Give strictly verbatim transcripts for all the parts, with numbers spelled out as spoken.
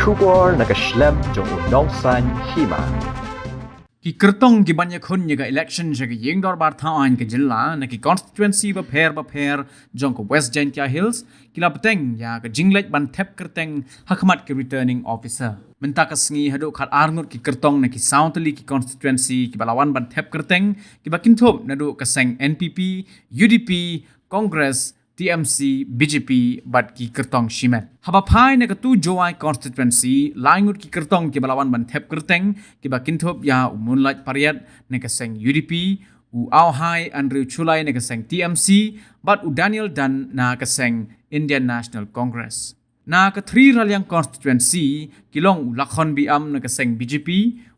Khubor na ka shlem jong u Nongsaiñ Hima. Ki kyrtong ki ban ïakhun ïa ka election sha ka ïing dorbar thaw aiñ ka jylla na ki constituency bapher bapher jong ka West Jaintia Hills ki la bteng ïa ka jingleit ban thep kyrteng ha khmat ki returning officer. Mynta ka sngi haduh khat ar ngut ki kyrtong na ki saw tylli ki constituency ki ba la wan ban thep kyrteng ki ba kynthup naduh ka seng N P P, U D P, Congress, T M C, B J P bad ki kyrtong shimet. Haba phai na ka tu Jowai constituency, lai ngut ki kyrtong ki ba la wan ban thep kyrteng ki ba kynthup ïa u Moonlight Pariat na ka seng U D P, u Auhai Andrew Chulai na ka seng T M C bad u Daniel Dan na ka seng Indian National Congress. Na ka Tri Raliang constituency ki long u Lakhon Biam na ka seng B J P,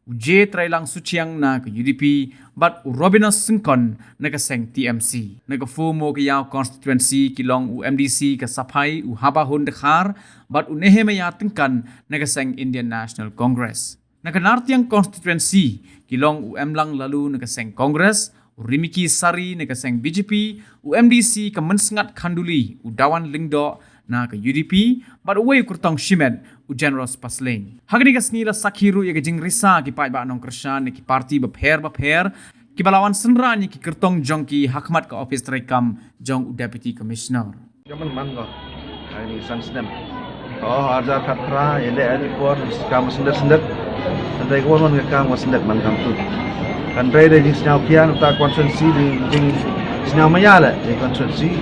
u J Trailang Suchiang na ka U D P bad u Robinus Syngkon na ka seng T M C. Na ka Phu Mo Ka Yaw constituency ki long u M D C ka Saphai u Haba Hun Dkhar bad u Nehemiah Tyngkan na ka seng Indian National Congress. Na ka Nartiang constituency ki long u Emlang Lalu na ka seng Congress, u Rimiki Sari na ka seng B J P, u M D C ka Mynsngat Khanduli u Dawan Lyngdoh na ka U D P bad uwei u kyrtong shimet u Generous Paslein. Ha kane ka sngi la sakhi ruh ïa ka jingrisa ki paidbah nongkyrshan na ki parti bapher bapher ki ba la wan synran ïa ki kyrtong jong ki ha khmat ka ophis treikam jong u Deputy Commissioner. Ka man man ko. Ai ni san snem. Ko arjar khat pra ele ai por kam sendet sendet. Kan dei ko man kam ko sendet man kam tu. Kan dei dei jing sñiaw kian ta constituency di jing sñiaw maya le di constituency.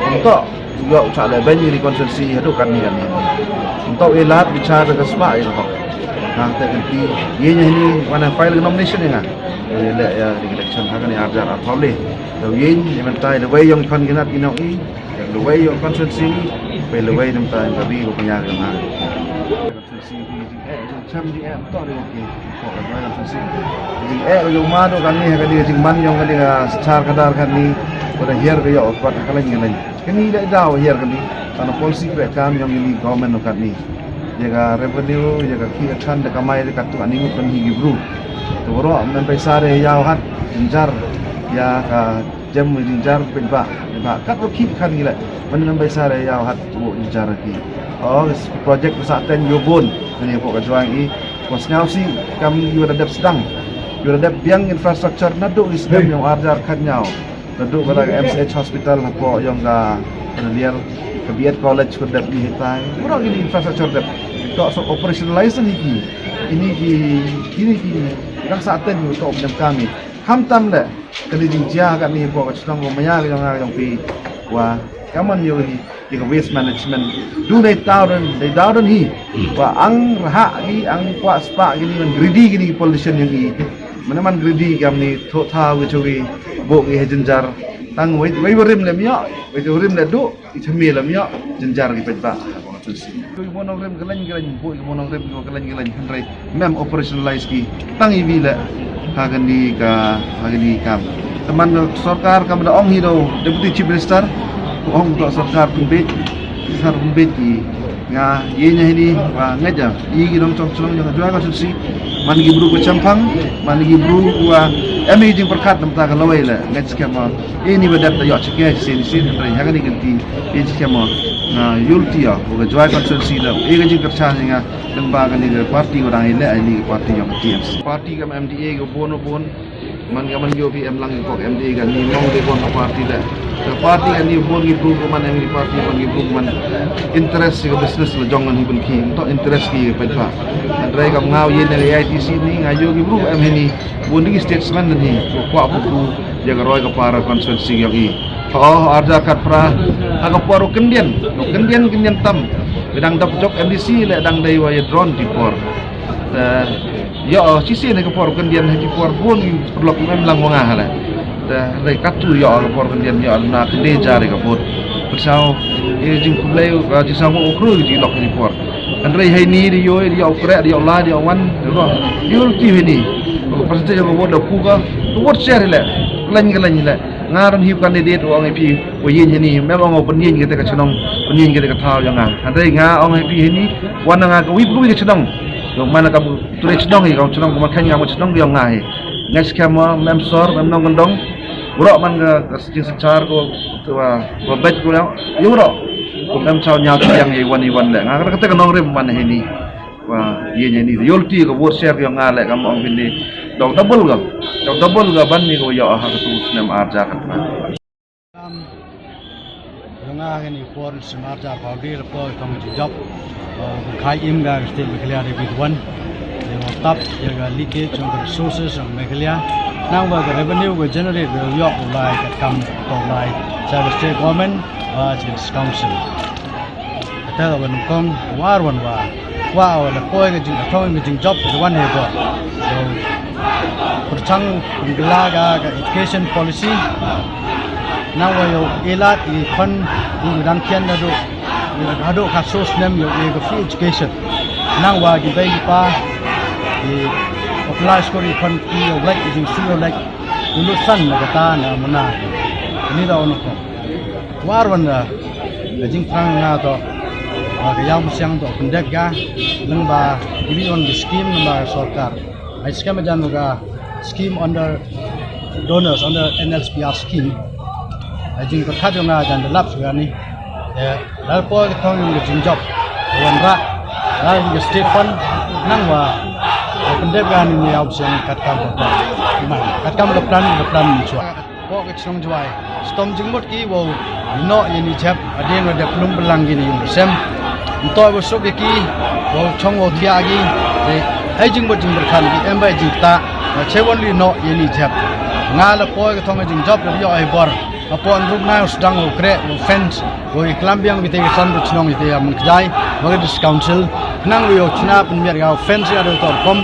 Untuk juga ucak le ben di constituency hadu kan ni kan ni. Untuk ilat bicara ke sma ilo. Nah, te kan ti ye ni ni wana file nomination ni ngah. Ele ya di election ha kan ni arjar apa boleh. Tau ye ni mentai le wei yang kan ginat ginau i. Lewei ïa u constituency, pei lewei namta ïa ka ri ka pynïar ka nga. Constituency hi jingeh jingchem jingeh to ri ki ko ka dwai constituency. Jingeh ka jong ma do kani ha kani ka jingman jong kani ka sechar kadar kani. Ko da hiar ka ïa u kwat ha ka lain ka lain. Kani da daw hiar kani. Tang na policy pyrkhat kam jong kani government kani. Ïa ka revenue, ïa ka ki akan da kamai da ka tu ani ngut kani ki bru. To ro men pisa re ïa u hat jynjar ïa ka jem jynjar pynba pynba kat ro ki kan gila. Mane nang bai sare ïa hat tu jynjar ki. Oh, project sa ten ïa bun. Mane ko ka juang i ko sñiaw si kam ïa da dep sdang. Ïa da dep biang infrastructure naduh i sdang ïa arjar kan ñiaw. Naduh ka da M C H hospital hapoh ïong ka Nalial ka B Ed college ko dep i hitai. Ura ini infrastructure dep. To so operationalize ni ki. Ini ki ini ki. Kan sa ten ïa to nem kami. Khamtam le kani jingjia kani hapoh ka chnong ko maya ka jong nga ka jong phi. Wa kaman ïoh hi ïa ka waste management. Du dei tau don dei tau don hi. Wa ang rhah hi ang kwah spah kini man greedy kini politician ïong i. Mana man greedy kam ni thoh thaw ki churi bo ki ha jynjar. Tang wei wei warim le miok wei warim le du. I thymmai lam ïoh jynjar ki paidbah. Ki monong rem kylleiñ kylleiñ, bu ki monong rem ki kylleiñ kylleiñ hynrei mem operationalize ki tang iwi le ha kani ka ha kani kam. Te man ka sorkar kam da ong hi do Deputy Chief Minister, ku ong to sorkar pynbeit, sorkar pynbeit ki nga ye nya hini wa ngaja i ki nongchong chnong jong ka Jowai constituency, man ki bru ka Chempang, man ki bru wa em i jingpyrkhat namta ka lawei le ngaj skhem wa ini ba dep da ïoh chike sin sin hynrei ha kani kan ti. Ïa jingkyrmen nga ïul ti ïa u ka Jowai constituency da u ïa ka jingkyrchan ïa nga lyngba kani ka party u dang ïaleh ïa kani ka party ïa ka T M C. Party ka M D A ka bun bun man ka man ïoh P M lang ka M D A ka ni mong de bun ka party da ka party ka ni bun ki bru ka man M D A party man ki bru ka man interest ka business la jong ngan hi bun ki to interest ki ka pa. Hynrei kam nga u ïa na A I T C ni nga ïoh ki bru ka M H ni bun ki statesman ni ko kwah bru ïa ka roi ka para constituency ïa i. Ho arja kat pra ha ka por u kyndian u kyndian kyndian tam. Dang dap jok M D C le dang dei wa ya drone di por. Te yo chi si ne ka por u kyndian ha ki por bun perlok mem lang wa nga ha le. Te dei kat tu yo ka por u kyndian yo na kynde jar ka bot. Persau e jing kumlei ka jing sang u kru di lok di por. Hynrei hei ni di yo di yo krek di yo la di yo wan di yo ti hei ni. Percentage ka bot da ku ka bot share le. Lain ka lain le. Nga don hi candidate wa ngi phi wa yin hini me wa ngo pynyin kite ka chnong pynyin kite ka thaw ya nga. Hynrei nga ong hi phi hini wa nga ka wi pynyin ka chnong. Yo mana ka bu tu re chnong hi ka chnong ko ma khan nga ma chnong yo nga hi. Nga skhem ma mem sor mem nong kandong. Bro man ka ka sing sachar ko tu wa wa bet ko yo bro. Ko mem chaw nya yang hi wan hi wan le nga ka te ka nong rim man hini. Ba ïa ni ïoh ti ka vote share ïa nga leh kam ong bini. Dok double ga. Dok double ga ban ni ko ïa ha ka tu snem ar ja ka tra. Ïa nga ha kani por snem ar ja phaw dei la poi tong jingjop. Khai im ga state Meghalaya de bit wan. Ïa nga tap ïa ga leakage jong ka resources jong Meghalaya. Nang ba ka revenue ka generate ka ïoh u lai ka kam to lai. Sa ka state government ba ka council. Kata ka ban kong war wan wa. Wa wa la poi ka jing thong ka jingjop ka wan he bor. Pyrchang pynkylla ka education policy. Nang wa ïoh ilat i khon i dang kian da do. Hado ka sos nem ïoh i ka free education. Nang wa ki bai ki pa i apply school i khon i ïoh lek i jing su ïoh lek. Ulu san na kata na muna. Ni da ono kong. War wan da ka jingthrang nga to, ka ïaw mynsiem to pyndep ga lyngba ki on ki scheme lyngba ka sorkar. Ai scheme jan ka scheme under donors under N L S P R scheme. Ai jingpyrkhat jong nga jan da lap shuwa ni. Lal poi ka thong ka jingjop wan ra lal ka Stephen nang wa pyndep ga ni ïaw mynsiem kat kam ka kat kam ka plan ka plan shuwa. Pok ka chnong Jwai. Stom jingmut ki wow noh ïa ni jep hadien wa dep lum belang ki ni yung sem. Ntoi wa suk ki wow chong wow thiah ki. Ai jingmut jingberkhan ki em bai jingta. Wa che wan li noh ïa ni jep. Nga la poi ka thong jingjop la ïoh ai bor. Apo an rup na u sdang wow krek wow fence. Wow i klam biang ki te ka san ka chnong ki te ya mengkjai. Wa ka dis council. Nang wi wow chna pynmiat ga wow fence ya da tor kom.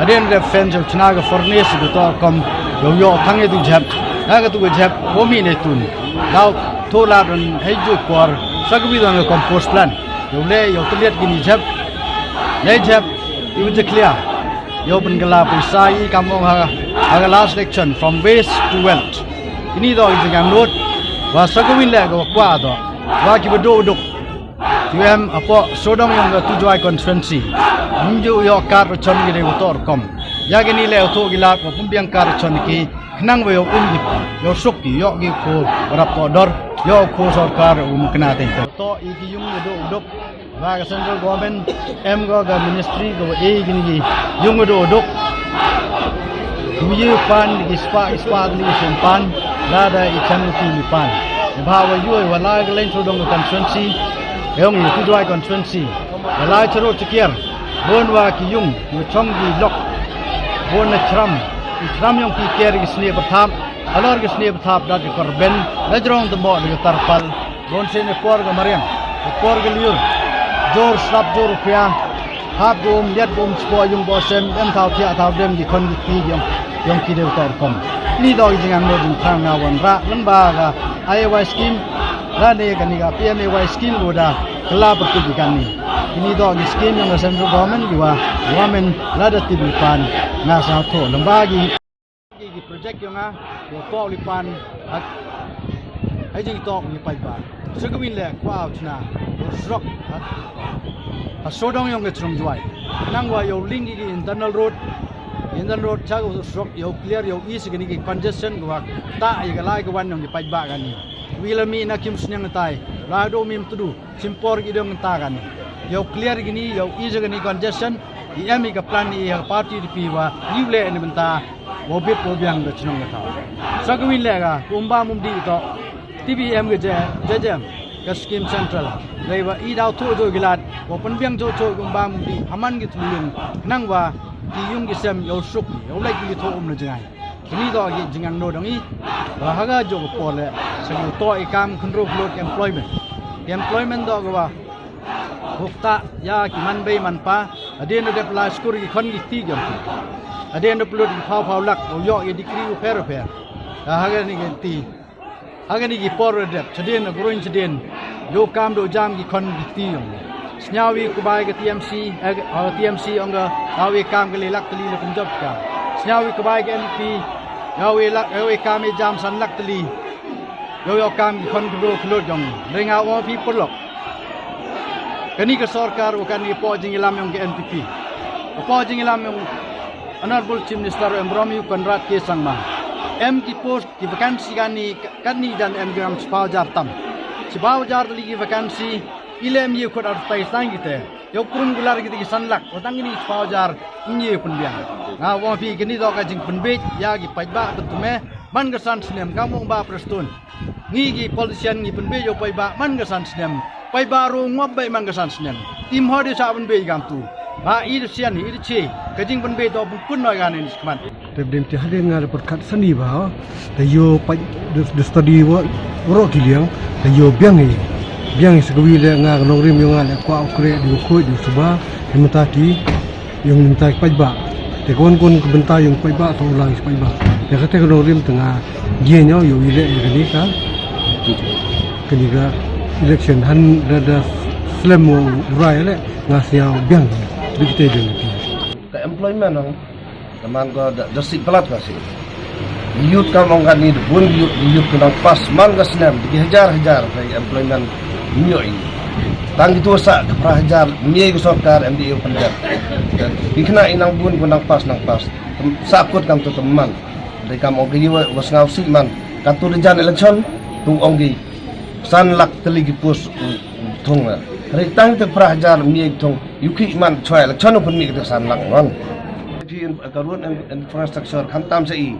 Hadien dep fence wow chna ka furnace da tor kom. Yow yoh thang ïa tu jhep. Na ka tu ka jhep, ko mi ne tun. Daw to la don hei ju por. Sa ka bidon ka compost plant. Yow le yow tliat kini jhep. Le jhep, yow je clear. Yow pynkylla pynsa i kam ong ha, ha ka last election from waste to wealth. Kini do i jingangnud. Wa sa ka win le ka wa kwa do. Wa ki ba do duk. Ki em apo sodong yong ka tu Jwai constituency. Nju yoh kar chon ki de ko tor kom. Ya kini le to ki la ko pumbiang kar chon ki. Khnang ba yow um ki, yow suk ki, yoh ki ko rap ko dor, yoh ko sorkar um kna teng teng. To i ki yung ngi duk duk. Wa ka central government, em go ka ministry go e ki ngi yung ngi duk duk. Ku yi pan ki spa, ki spa ni sim pan, la da i chan ki ni pan. Ba wa yoy wa la ka len sodong ka constituency, yong i tu Jwai constituency. Wa la charo chikiar, bon wa ki yung, wa chong ki lok, bon na chram, i chram yong ki kiar ki sne pathap, Halor ki sne bthap dat ki korben, la jrong tymbo da ki tarpal. Don sien e por ka mariang, e por ka liur. Jor slap jor pia. Hap gum, yat gum, spo yung bo sem, em thaw thiah thaw dem ki khon ki ki yong, yong ki de tor kom. Ni do ki jingangnud jingthrang nga wan ra, lyngba ka I A Y scheme. La ne kani ka P M A Y scheme lo da, kala pyrkhat ki kani. Kini do ki scheme yong ka central government ki wa, government la da tip pan, nga sa tho lyngba ki. Ki, ki project yong nga, yow tok li pan, ha, ha jingtok li pan ba. Sa ka win le, kwa u chna, yow srok, ha, ha sodong yong ka chnong Jwai. Nang wa yow link ki internal road, internal road cha ka srok, yow clear, yow ease kini ki congestion, kwa ta, ya ka lai ka wan yong ki pan ba kani. Wi la mi na kim sniang tai, la do mim tudu. Chimpor ki dong ta kan. Yow clear kini, yow ease kini congestion, i em i ka plan i ha party D P wa, i le ni bynta, wa bit wa biang da chnong ka thaw. Sa ka win le ka, kumba mum di to, T B M ka je, je jem, ka scheme central. Lei wa i daw thu jo gilat, wa pun biang jo jo kumba mum di, haman ki thlu yung, nang wa, ki yung ki sem, yow suk, yow lai ki thu um na jngai. Kini do ki jingangnud dong i. Ba ha ka jong ka por le. Sa ki to i kam khynroo khynroo employment. Employment do ka ba. Hok ta ya ki man bei man pa. Hadien do dep la skur ki khon ki ti jong ki. Hadien do plut ki phaw phaw lak. O yo i dikri u pher u pher. Ya ha ka ni ki ti. Ha kani ki por dep, chadien, gruin chadien, yow kam dow jam ki khon ki ti yong. Sñiaw i kubai ka T M C, eh, ah, T M C ong ka, aw i kam ka le lak tali le kumjop ka. Sñiaw i kubai ka N P, yow i lak, yow i kam i jam san lak tali. Yow yow kam ki khon ki bro ki lot yong. Ring out more people lok. Kani ka sorkar u kani po jingilam yong ka N P P. Po jingilam yong Honorable Chief Minister em Romi Conrad K Sangma. Em ki post ki vacancy kani, kani jan em gram chipau jar tam. Chipau jar tali ki vacancy, Ile em ye khot ar tai sang kite. Yo krum gular kite ki san lak. Otang ini spaujar. Inye pun biang. Nga wong phi kini to ka jing pun bej. Ya ki paidbah pun tume. Man ka san snem. Ka mong ba Prestone. Ngi ki politician ngi pun bej yo paidbah. Man ka san snem. Paidbah ro ngop bai man ka san snem. Tim hodi sa pun bej gam tu. Ba i de sian i de che. Ka jing pun bej to pun pun noi gan ini skman. Te bdem te hadien nga da pyrkhat sani ba te yo pa de study wa ro ki liang te yo biang i biang i sekawi le nga ka nongrim yo nga le kwa ukre di ukhuid di suba di mata ki yung mata ki paidbah te kon kon ka benta yung paidbah to ulang ki paidbah ya kate ka nongrim te nga gien yo yo ile ya kani ka kani ka election han da da slem mo urai le nga siaw biang di kite biang ki ka employment ang Teman ko da da si pelat ka si. Youth ka mong ka ni da bun youth youth ka nang pas man ka snem da ki hajar hajar ka employment nyo i. Tang ki tu sa ka pra hajar nyo i ka sorkar M D A u Punjab. Ki kena i nang bun ko nang pas nang pas. Sa kut kam tu teman. Dei kam ong ka yi wa sngaw si man. Ka tu da jan election tu ong ki. San lak teli ki pus thung la. Ri tang te pra hajar mi thung. Yu ki man choi la chon pun mi te san lak ngon. Ti ka ruan infrastructure kham tam sa i.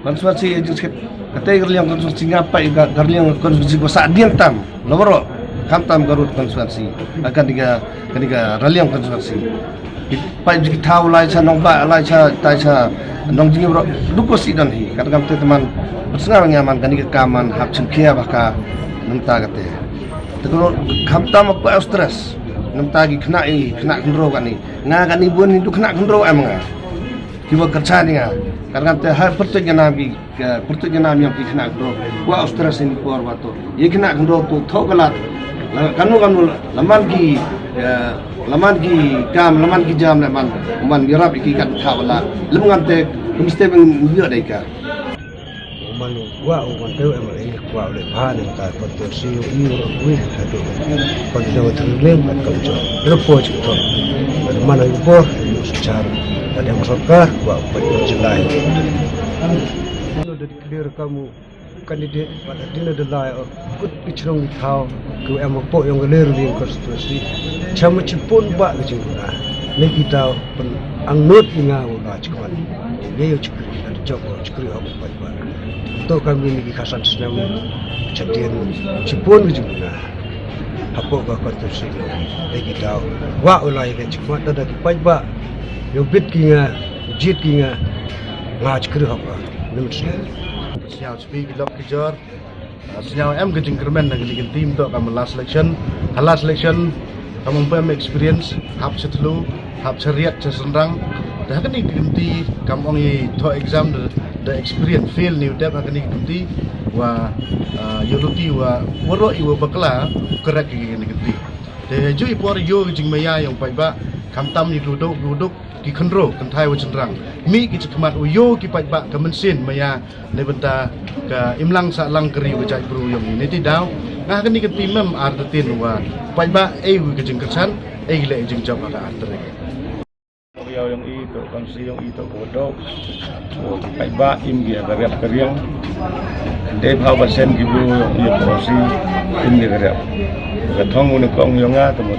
Constituency jing skit. Kate garliang constituency ngap pai garliang constituency ko sa dien tam. Lawaro kham tam garut constituency. Akan diga kaniga raliang constituency. Pai jiki thau lai cha nong ba lai cha tai cha nong jingim ro duko si don hi kat kam te teman bersnga nga man kani ka kam man hap chim khia ba ka nang ta kate te ko kham tam ko stress nang ta ki khna i khna khndro kani nga kani bun ni du khna khndro am nga ki ba kercha ni nga kat kam te ha pertek nga nam ki Ka pyrtuit ïa nam ïa ki khynnah khynroo. Kwah u stress ïa ki por ba to. Ïa ki khynnah khynroo to thoh ka lad. La kano kano la man ki, eh, la man ki kam, la man ki jam, la man, man ïarap ïa ki kat thoh ka lad. Lem ngan te, mesti ban ïoh dei ka. Man kwah u man te em ïa kwah le ba ne ka pyrtuit si ïa u wi ha tu. Pyrtuit ïa u tu le man ka jam. Lepo chik to. Man ïa bor ïa u char. Ka dang sorkar kwah pyrtuit jilai. Dino da declare ka mu candidate bad dino da lai o kut ki chnong ki thaw ki em hapoh yong ka Ri Raliang constituency. Cham chipon ba ka jingkuna ne ki thaw pyn angnud ïa nga u la chikwan. Ngi ïa chikri da jok o chikri hok pat ba. To kam ngi ki khasan snem chadien chipon ka jingkuna. Hapoh ka constituency ne ki thaw wa u la ïa chikwan da ki paidbah. Ïa bit ki nga jied ki nga nga chikri hok ba. Nym snem. Sñiaw spi ki lok ki jor. Ah, sñiaw em ka jingkyrmen na ka jingkynti mynta ka last election. Ha last election kam ong pem experience hap cha thlu hap cha riat cha synrang. Da ha kani ka kynti kam ong i thoh exam da, da experience fail ni u dep ha kani ka kynti wa, ah, ïa luti wa waroh i wa bakla u correct ka kani ka kynti. Te ju i por ïa ka jingmaya ïa u paidbah kam tam i duduk duduk. Ki khynroo kynthai wa chynrang mih ki chakhmat u ïoh ki paidbah ka mynsiem maya. Neibynta ka imlang sahlang ka ri u ka jaitbru yong i ne ti daw. Nga ha kani ka kynti mem artatien wa paidbah ei u ka jingkyrchan ei leh jingjop ha ka artatien. Ïa yong i to kan si yong i to ko do. Paidbah im ki ka riap ka riang. Dei phaw percent ki bru yong i ko si im ki ka riap. Ka thong u ne kong yong nga to mut.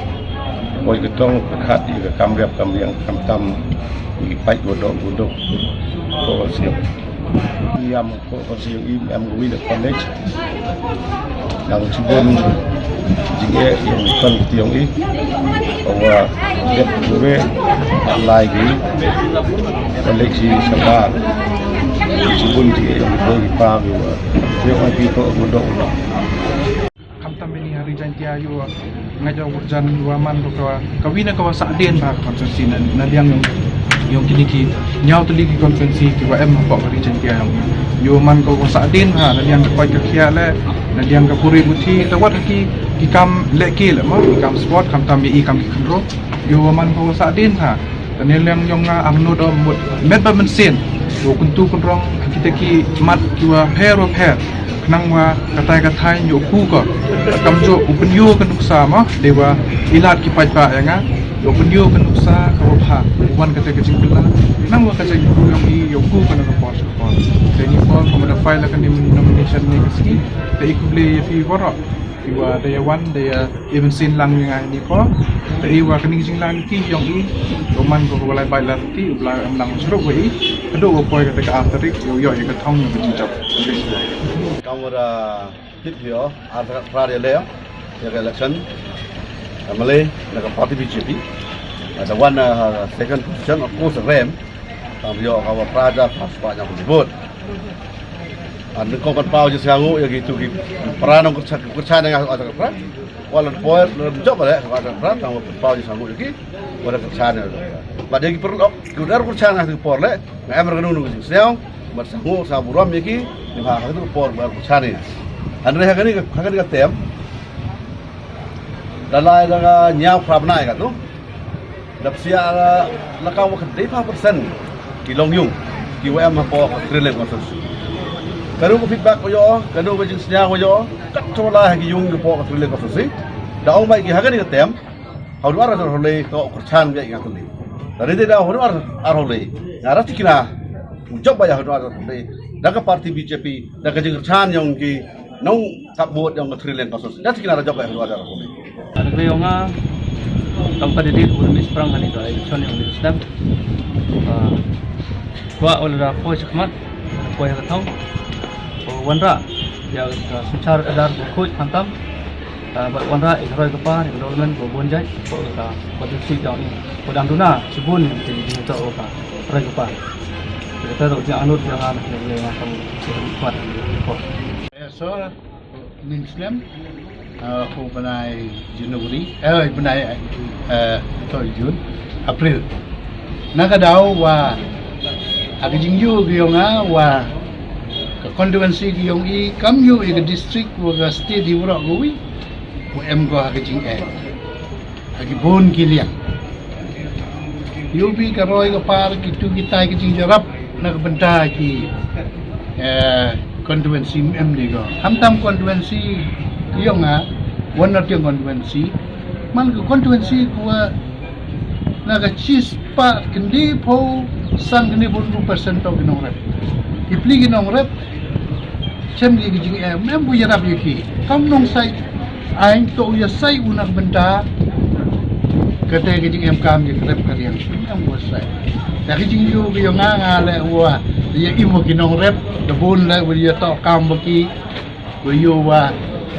Poi ka thong ka khat i ka kam riap kam riang kam tam i pait ko dok ko dok ko siap. Yam ko ko siap i yam ko wi da college. Nang chibun jing e yong kon tiong i. Awa dep ko we lai ki college i sabar. Chibun jing e yong ko i pa yong ko dok. Khamtam bini ha Ri Jaintia ïa u Ngaijaw Wurjan ïa u man ruh ka, ka wi na ka wa sahdien bha ka constituency na, na liang yong, yong kini ki ñiaw tylli ki constituency ki wa em hapoh ka Ri Jaintia yong. Ïa u man ka wa sahdien bha na liang ka poi ka khia le, na liang ka puri buthi, ta wat ki, ki kam leh ki le ma, ki kam sport, khamtam ïa i kam ki khynroo. Ïa u man ka wa sahdien bha. Tane liang yong nga ang no do mut met ba mynsiem. Wo kuntu kunrong kita ki mat ki wa pher wa pher. Khnang wa katai katai nyo ku ko. Kam jo u pynyo ka nuksa ma de wa ilat ki pait ba ya nga. Yo pynyo ka nuksa ka wa pha. Wan katai ka jingkylla. Khnang wa katai ku yong i yo ku ka na ka por ka por. Te ni por ka ma da file ka ni nomination ni ka ski. Te i ku ble ya fi warok. Wa da ïa wan da ïa, ïa mynsiem lang ïa nga ni ko. Te i wa kane ka jinglang ki jong i, u man ko, ko ba lai bai lang ki, u ba lai em lang shuh wa i. Haduh wa poi kata ka ar tarik, ïa u ïoh ïa ka thong ïa ka jingjop. Kamera tip ïa, ar tarik pra ïa le ïa ka election. Am le na ka party B J P. Ada wan, uh, second position, of course, rem. Tang ïoh ka wa pra hajar phra spah ñiaw phew vote. An ko kan paw ji sngew ïa ki tu ki para nongkyrchan, kyrchan ïa nga hajar phra. Wa la poi la jop le hajar phra, tang wa paw ji sngew ïa ki. Wa da kyrchan ïa. Bad ïa ki paralok ki da kyrchan ïa nga tu por le. Nga em ra kano kano ka jingsngew. Bad sngew sa burom ïa ki. Ni ha ha tu por bad kyrchan ïa. Hynrei ha kane ka, ha kane ka term. Da lai da ka ñiaw phra bnai ka tu. Da psiah la ka wa khyndai phew percent ki long ïung ki wa em hapoh ka Three Line Constituency. Kano ka feedback wa ïoh, kano ka jingsngew wa ïoh, kat to la ha ki ïung ki hapoh ka Three Line Constituency. Da ong bai ki ha kane ka term, ha u ar ar hole to kyrchan ïa nga kali. Da dei da ha u ar ar hole. Nga ra tikna u jop bai ha u ar ar hole. Da ka party B J P, da ka jingkyrchan ïong ki nongkap vote ïong ka Three Line Constituency. Da tikna ra jop bai ha u ar ar hole. Ar kre ïong nga tang ka dei u mis prang hani ka election ïong ni stem. Ba wa ol da poi chakmat, poi ha thong. Ko wanra ïa ka suchar kadar ko khuid hantam. Ah, bad wanra i roi ka par, i ka dolmen ko bun jai, ko ka ko tu si jong i. Ko dang duna, si bun ni ti ni to ka roi ka par. Kita to jang anut jang an le ma kam kuat ko. Ning slem, uh, ko bnai January, eh, bnai, eh, to June, April. Na ka daw wa ha ka jingïoh ka ïong nga wa ka constituency ka ïong i kam ïoh i ka district wa ka state i wrok ka wi. Wa em ko ha ka jingeh. Ha ki bun ki liang. Ïoh bi ka roi ka par ki tu ki tai ki jingjarap na ka bynta ki, eh, constituency em di ko. Ham tam constituency ïong nga, wan na tiang constituency. Man ka constituency ko wa na ka chis pa kendi po sang kendi po percent to ki nongrep. Ki pli ki nongrep. Chem ki ki jing em em bu ïarap ïa ki. Kam nong sai. Ai to ïa sai u na ka bynta. Kata ki jing em kam ki rep ka riang. Em bu sai. Ta ki jing yu ki ïong nga nga le wa. Ïa im ki nongrep. Da bun le wa ïa to kam ba ki. Wa ïa wa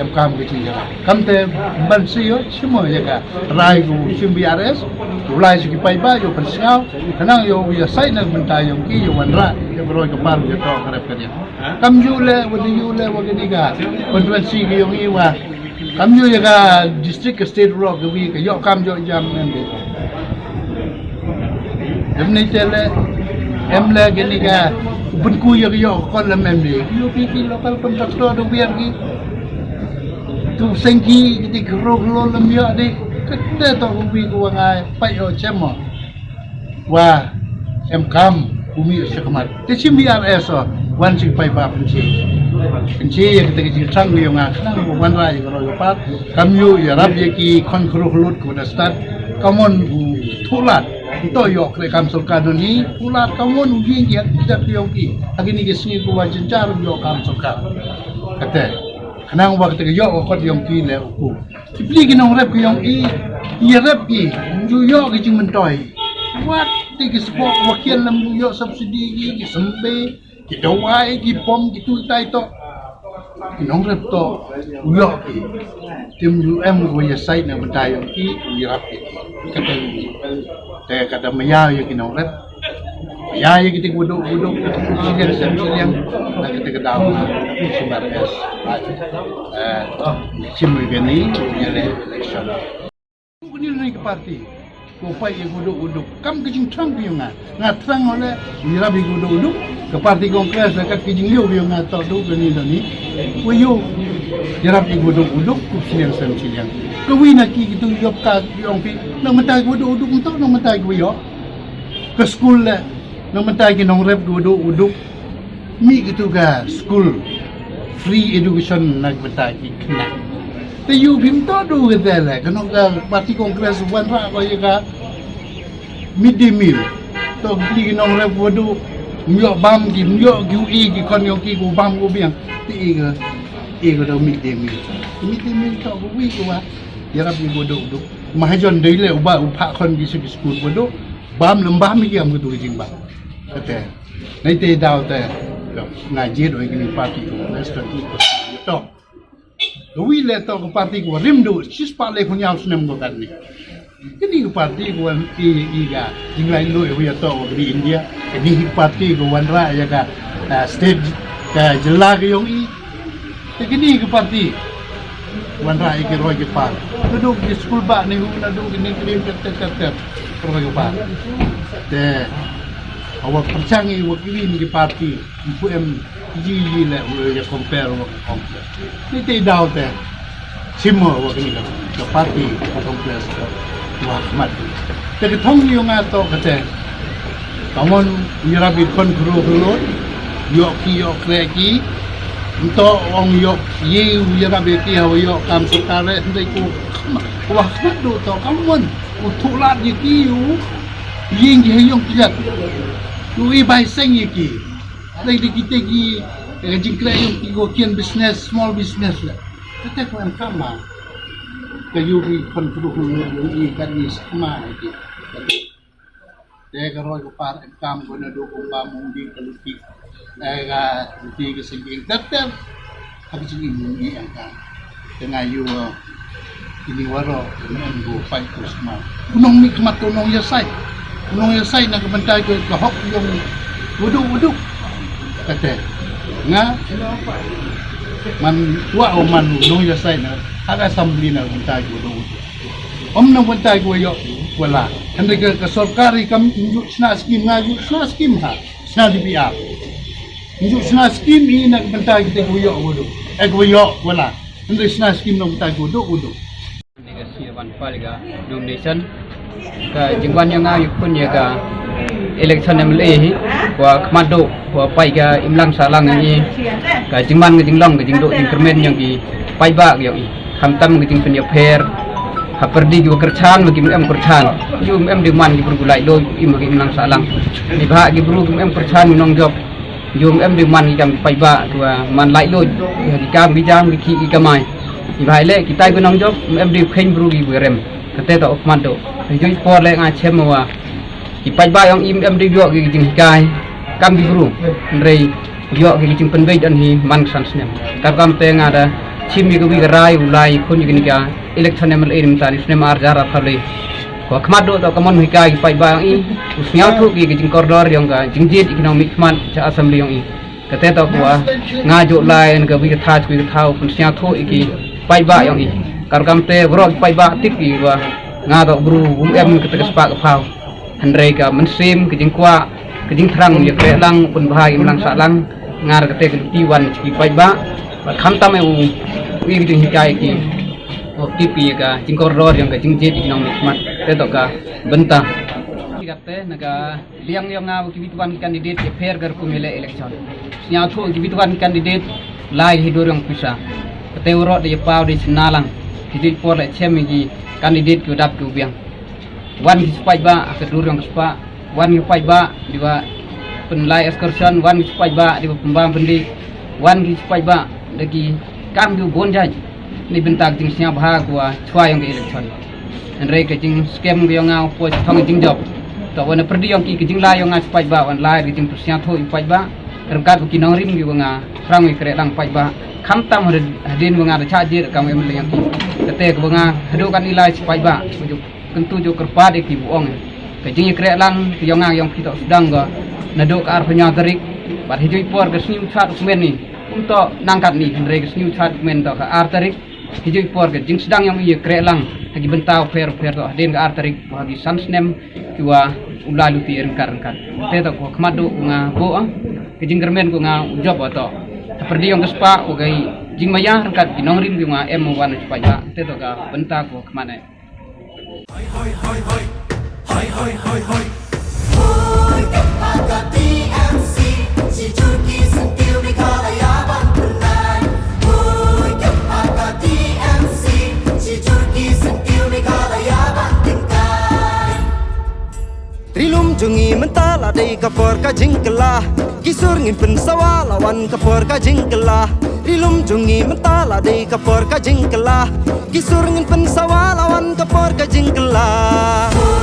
em kam ki jing ïarap. Kam te ban si ïa chimo ïa ka. Rai ku chim B R S. Ku lai si ki pai ba ïa pan sngau. Kanang ïa wa ïa sai na ka bynta ïong ki ïa wan ra. Ïa ka roi ka par ïa to ka rep ka riang. Kam ïu le, wa di ïu le, wa kani ka constituency ka ïong i wa. Kam ïu ïa ka district ka state rock ka wi ka ïoh kam ïoh jam em de. Em ni te le, em le kani ka pynku ïa ka ïoh ka kon lem em de. Ïu ki ki local contractor da wiar ki. Tu seng ki ki ti kro kro lem ïoh de. Kate to ka wi ka wa ngai pa ïoh chemo. Wa em kam u mi sha khmat. Te chim B R S o wan chim pai ba pynche. Pynche ïa kata ka jingthrang ïa nga khnang ba wan ra ïa ka roi ka par. Kam ïoh ïarap ïa ki khon khruh lut ka da stad. Kamon u thulat. To ïoh kre kam sorkar duni thulat kamon u jing ïa ki dak ïong ki. Ha kini ki sngi ku wan jynjar ïoh kam sorkar. Kata khnang ba kata ka ïoh ka kot ïong ki le u ku. Ki pli ki nongrep ki ïong i, i rep ki, ju ïoh ki jingmyntoi. Wat ti ki sbok wa kian lam ju ïoh subsidi ki, ki sembe, ki dawai, ki pom, ki tu tai to. Ki nongrep to, u ïoh ki. Tim ju em wa ïa sai na bynta ïong ki, u ïarap ki. Kata ïong ki. Te kata maya ïa ki nongrep. Ïa, ïa kita ki wuduk, wuduk, siliang sem siliang. Na kita ki daw, sumar es. Eh, chim wi bini, ïa le election. Kini ni ki parti. Ko pai ïa wuduk, wuduk. Kam ki jingthrang ki ïong nga. Nga thrang ole, ïarap ïa wuduk, wuduk. Ka parti Congress, ka ki jingïoh ïong nga to du kini ni. Ko ïoh. Ïarap ïa wuduk, wuduk, ko siliang sem siliang. Ka wi na ki kitu ïoh ka ïong pi. Na mynta wuduk, wuduk, to na mynta ïoh. Ka skul le, nang mynta ki nongrep ki wuduk wuduk. Mi kitu ka school free education na mynta ki khynnah. Te ïu phim to du ka te le, ka nong ka parti Congress wan ra ko ïa ka midday meal. To ki nongrep wuduk, ym ïoh bam ki, ym ïoh ki u i ki khon ïong ki ku bam ku biang. Te i ka Ki ko do mid day meal. Mid day meal to ko wi ko wa. Yarap ïa ko do do. Mahajon dei le uba u phah khon ki sha ki skul ko do. Bam lem bam ki am ko do jingbam. Kate. Nai te daw te. Nga jied oi kini party ko. Let's go. To. Ko wi le to ko party ko rim do. Sis pa le ko nyaw snem ko kan ni. Kini ki party ko wan i i ka jinglai lo i wi ato ko di India. Kini ki party ko wan ra ya ka, ah, state ka jylla ka yong i. Te kini ki party wan ra i ki roi ki par. Naduk ki school ba ni hu naduk kini kini ter ter ter ter. Roi ki par. Te awak percang i wa kiwi ni ki party. Ku em Ji ji le u ya compare wa compare. Ni te daw te. Simo wa kini ka. Ka party ka compare ka. Wa mat. Te ka thong yu nga to ka te. Ka mon u yarap i kon kru kru. Yok ki yok kre ki. Nto ong yok ye u yarap i ki ha yok kam sukare. Nte ku wa mat do to ka mon. U thulat ye ki u. Ying ye yong ki jat. U i bai seng ye ki. Dei dei kita ki, eh, jingkren ïa ki ko kian business, small business la. Kata ko em kama. Ka yu ri kon pru ko yu i ka ni sama ki. Te ka roi ko par em kam ko na do ko ba mung di ka luti. Eh, ka luti ka sing ter ter. Ka bi sing mung i ang ka. Te nga yu, uh, ini waro, men go fight ko sma. Unong mi khmat ko nong yasai. Unong yasai na ka bantai ko ka hok yong wudu wudu. Kate. Nga man wa o man unong yasai na. Aga assembly na bantai ko wudu wudu. Om na bantai ko yok wala. Hande ka, ka sorkari kam yu sna skim nga yu sna skim ha. Sna D P R. Yu sna skim i na ka bantai kita ko yok wudu. Eh ko yok wala. Hynrei sna skim nong tai ko duk u duk. Ni ka sñiaw ban file ka nomination. Ka jingwan yong nga ïa ka election M L A hi. Wa khmat duk wa pait ka imlang sahlang hi. Ka jingman ka jinglong ka jingduk jingkyrmen yong ki paidbah yong i. Khamtam ka jingpynïapher ha pyrdi ki wa kyrchan ma ki em kyrchan. Yu em dei man ki bru ku laitluid im ha ki imlang sahlang. Ni ba ki bru ki em kyrchan nong jop. Yu em dei man ki kam ki paidbah ki wa man laitluid ha ki kam ki jam ki ki kamai. Ki bha i leh kitai ki nongjop em dei kheiñ bru ki wa rem. Kata to khmat duk. Hynrei por leh nga chem wa ki paidbah yong i em dei ïoh ki jinghikai kam ki bru. Hynrei ïoh ki jingpynbeit don hi man ka san snem. Kata kam te nga da chim ïa ka wi ka rai u lai khun ïa kane ka election M L A mynta ni snem ar hajar arphew lai. Ko khmat duk to ka mon hikai ki paidbah yong i u sñiawthuh ki ka jingkordor yong ka jingjied i ki nongmihkhmat cha assembly yong i. Kata to ko wa nga ju lai ka wi ka thaw wi ka thaw pynsñiawthuh i ki paidbah yong i. Kar kam te bro ki paidbah tip ki wa nga to bru um em kata ka spah ka phaw. Hynrei ka mynsiem ka jingkwah ka jingthrang ïa kreh lang pynbha ïa lang sah lang. Ngar kata ka luti wan ki paidbah. Khamtam u wi ka jinghikai ki. Tip ki ka jingkordor yong ka jingjied i ki nongmihkhmat. Te to ka bynta. Kata na ka liang yong nga ki wi ki wan candidate ki pher ka rukom ïaleh election. Sñiawthuh ki wi ki wan candidate lai hi dur yong pisa. Kata u rot da ïa paw da ïa chna lang. Ki wi por la chem ki candidate ki u dap ki u biang. Wan ki spah ba ka dur yong spah. Wan ki paidbah di wa pynlai excursion, wan ki paidbah di wa pynbam pyndik, wan ki paidbah da ki kam ki u bun jait. Ni bynta ka jingsñiawbha ka wa chwa yong ka election. Hynrei ka jingskhem ka yong nga u poi thong jingjop. To wan pyrdi yong ki ka jinglai yong nga paidbah wan lai ka jingpyrsñiawthuh yong paidbah. Ryngkat ki nongrim ki wa nga thrang wi kreh lang paidbah. Khamtam hadien wa nga da chah jied kam em leng ki. Kata ka wa nga haduh kan ilai paidbah. Kyntu ju kyrpad ïa ki bu ong. Ka jingïakreh lang ka yong nga yong ki to sdang ka. Naduh ka arphew hynñiew tarik bad hi juh i por ka sñiaw chad u kmen ni. Um to nang kat ni hynrei ka sñiaw chad u kmen to ka ar tarik. Hi juh i por ka jingsdang yong i ïakreh lang ha ki bynta u pher u pher to hadien ka ar tarik ha ki san snem ki wa u la luti ryngkat ryngkat. Te to ko khmat duk nga buh ka jingkyrmen ko nga u jop wa to. Ha pyrdi yong ka spah u ka jingmaya ryngkat ki nongrim ki nga em u wan u spah ja. Te to ka bynta ko khmat ne. Hoi, hoi, hoi, hoi. Hoi, hoi, hoi, hoi. Hoi, ka pa ka T M C, shi jur ki syntiew Meghalaya ban pynlait. Hoi, ka pa ka T M C, shi jur ki syntiew Meghalaya ban tyngkai. Ri lum jong ngi mynta la dei ka por ka jingkylla. Ki sur ngin pynsawa la wan ka por ka jingkylla. Ki lum jong ngi mynta la dei ka por ka jingkylla. Ki sur ngin pynsawa la wan ka por ka jingkylla.